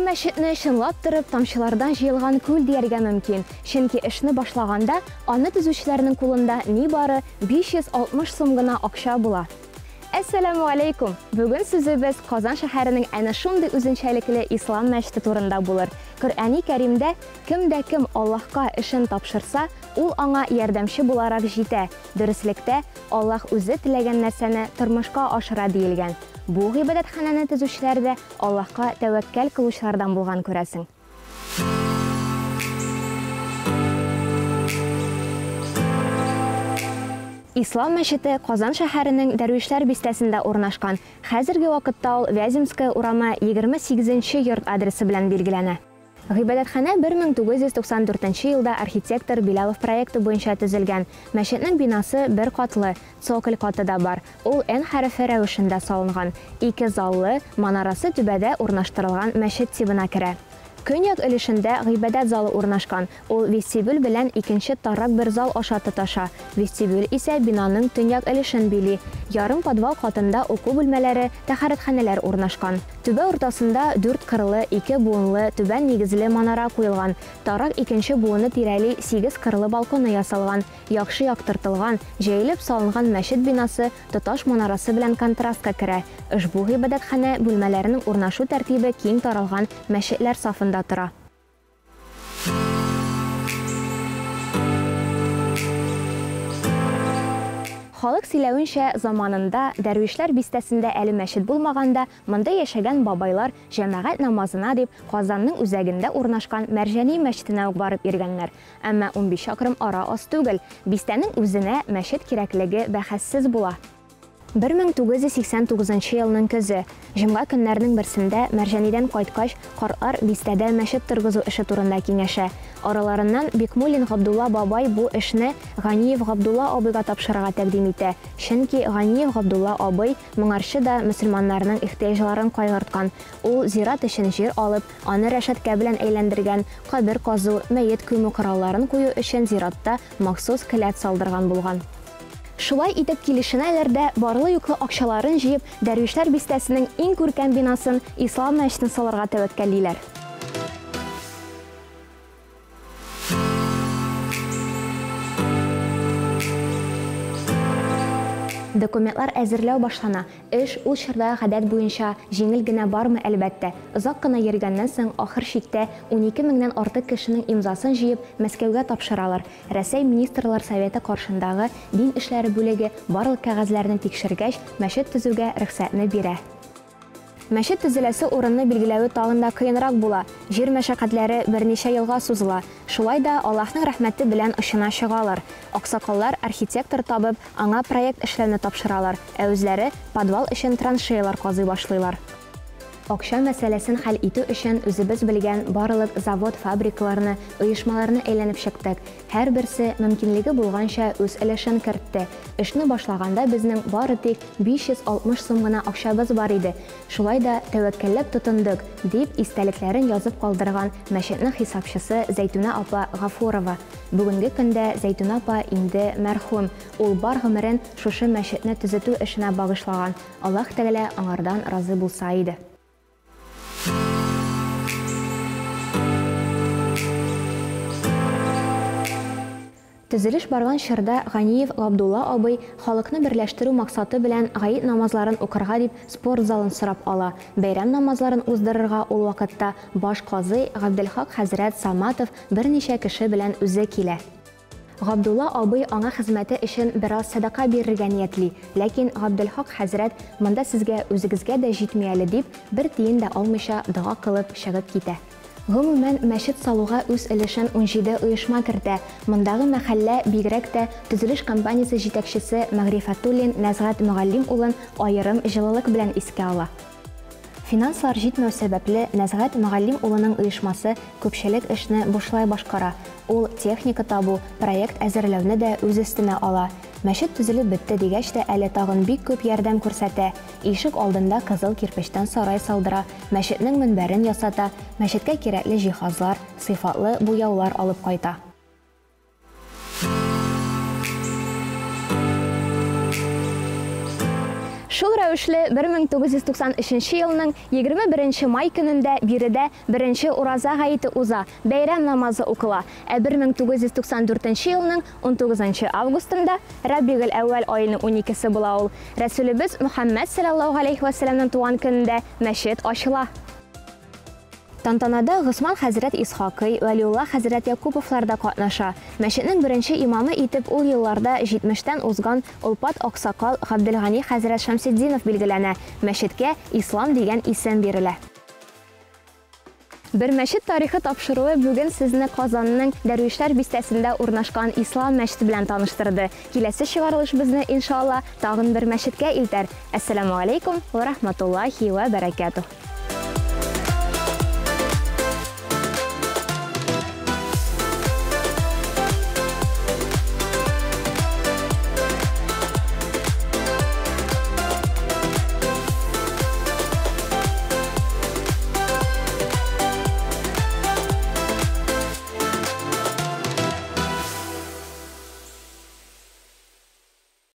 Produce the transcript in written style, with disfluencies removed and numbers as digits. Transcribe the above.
мәчетне чынлап торып тамчылардан җыелган күл дияргә мөмкин, чөнки эшне башлаганда аны төзүчеләрнең кулында нибары 560 сум гына акча була. Әссәламү алейкум! Бүген сүзебез Казан шәһәренең әнә шундый үзенчәлекле Ислам мәчете турында булыр. Коръәни Кәримдә, Кем дә кем Аллаһка эшен тапшырса, ул аңа ярдәмче буларак җитә, дөреслектә, Аллаһ үзе теләгән нәрсәне тормышка ашыра, диелгән. Бу гыйбадәтханәне төзүчеләр дә Аллаһка тәвәккәл кылучылардан булган, күрәсең. Ислам мәчете Казан шәһәренең Дәрвишләр бистәсендә урнашкан. Хәзерге вакытта ул Вяземская урамы 28 нче йорт адресы белән билгеләнә. Гыйбадәтханә 1994 нче елда архитектор Билалов проекты буенча төзелгән. Мәчетнең бинасы бер катлы, цоколь каты да бар. Ул N хәрефе рәвешендә салынган. Ике заллы, манарасы түбәдә урнаштырылган мәчет тибына керә. Көньяк өлешендә гыйбадәт залы урнашкан, ул вестибюль белән икенче таррак бер зал аша тоташа. Вестибюль исә бинаның төньяк өлешен били. Ярым подвал катында уку бүлмәләре, тәһарәтханәләр урнашкан. Түбә уртасында дүрт кырлы, ике буынлы, түбән нигезле манара куелган. Тарак икенче буыны тирәли сигез кырлы балконы ясалган. Яхшы яктыртылган, җәелеп салынган мәчет бинасы тоташ манарасы белән контрастка керә. Ошбу гыйбадәтханә бүлмәләренең урнашу тәртибе киң таралган мәчетләр сафында тора. Халык сөйләвенчә, заманында, Дәрвишләр бистәсендә әле мәчет булмаганда, монда яшәгән бабайлар җәмәгать намазына дип Казанның үзәгендә урнашкан Мәрҗани мәчетенә үк барып йөргәннәр. Әмма 15 чакрым ара аз түгел. Бистәнең үзенә мәчет кирәклеге бәхәссез була. 1989 нчы елның көзе. Җомга көннәренең берсендә Мәрҗанидән кайткач, картлар бистәдә мәчет торгызу эше турында киңәшә. Араларыннан Бикмуллин Габдулла бабай бу эшне Ганиев Габдулла абыйга тапшырырга тәкъдим итә, чөнки Ганиев Габдулла абый моңарчы да мөселманнарның ихтыяҗларын кайгырткан. Ул зират өчен җир алып, Аны рәшәткә белән әйләндергән, кабер казу, мәет күмү коралларын кую өчен зиратта махсус келәт салдырган булган. Шулай итеп килешенәләр дә, барлы-юклы акчаларын җыеп, Дәрвишләр бистәсенең иң күркәм бинасын, Ислам мәчетен салырга тәвәккәллиләр. Документлар әзерләү башлана. Эш, ул чордагы гадәт буенча, җиңел генә бармый, әлбәттә. Озак кына йөргәннән соң, ахыр чиктә, 12 меңнән артык кешенең имзасын җыеп, Мәскәүгә тапшыралар. Рәсәй Министрлар Советы каршындагы Дин эшләре бүлеге барлык кәгазьләрне тикшергәч, мәчет төзүгә рөхсәтне бирә. Мәчет төзеләсе урынны билгеләве тагын да кыенрак була, җир мәшәкатьләре берничә елга сузыла. Шулай да Аллаһның рәхмәте белән очына чыгалар. Аксакаллар архитектор табып, аңа проект эшләүне тапшыралар, ә үзләре подвал өчен траншеялар казый башлыйлар. Акча мәсьәләсен хәл итү өчен үзебез белгән барлык завод-фабрикаларны, оешмаларны әйләнеп чыктык. Һәрберсе, мөмкинлеге булганча, үз өлешен кертте. Эшне башлаганда безнең бары тик 560 сум гына акчабыз бар иде. Шулай да тәвәккәлләп тотындык, дип истәлекләрен язып калдырган мәчетнең хисапчысы Зәйтүнә апа Гафурова. Бүгенге көндә Зәйтүнә апа инде мәрхүм. Ул бар гомерен шушы мәчетне төзетү эшенә багышлаган. Аллаһ Тәгалә аңардан разый булса иде. Төзелеш барган чорда Ганиев Габдулла абый халыкны берләштерү максаты белән гает намазларын укырга дип спорт залын сорап ала. Бәйрәм намазларын уздырырга ул вакытта баш казый Габделхак хәзрәт Саматов берничә кеше белән үзе килә. Габдулла абый аңа хезмәте өчен бераз сәдака бирергә ниятли, ләкин Габделхак хәзрәт, монда сезгә үзегезгә дә җитми әле дип, бер тиен дә алмыйча дога кылып чыгып китә. Гомумән, мәчет салуга үз өлешен 17 оешма кертә. Мондагы мәхәллә, бигрәк тә, төзелеш компаниясе җитәкчесе Мәгърифәтуллин Нәзгать Мөгаллим улын аерым җылылык белән искә ала. Финанслар җитмәү сәбәпле, Нәзгать Мөгаллим улының оешмасы күпчелек эшне бушлай башкара. Ул техника табу, проект әзерләүне дә үз өстенә ала. Мәчет төзелеп бетте дигәч тә әле тагын бик күп ярдәм күрсәтә. Ишек алдында кызыл кирпечтән сарай салдыра, мәчетнең мөнбәрен ясата, мәчеткә кирәкле җиһазлар, сыйфатлы буяулар алып кайта. Шул рәвешле 1993 елның 21 май көнендә биредә беренче Ураза гаете уза, бәйрәм намазы укыла. Ә 1994 елның 19 августында, Рабигель-әүвәл аеның уникесе була ул, Рәсүлебез Мөхәммәд салләллаһу галәйһи вә сәлләмнең туган көнендә мәчет ачыла. Тантанада Госман хәзрәт Исхакый, Вәлиулла хәзрәт Якуповлар да катнаша. Мәчетнең беренче имамы итеп ул елларда җитмештән узган олпат аксакал Габделгани хәзрәт Шәмсетдинов билгеләнә, мәчеткә Ислам дигән исем бирелә. Бер мәчет тарихы тапшыруы бүген сезне Казанның Дәрвишләр бистәсендә урнашкан Ислам мәчете белән таныштырды. Киләсе чыгарылыш безне, иншалла, тагын бер мәчеткә илтәр. Әссәламү галәйкүм вә рахматуллаһи вә бәрәкәтүһ.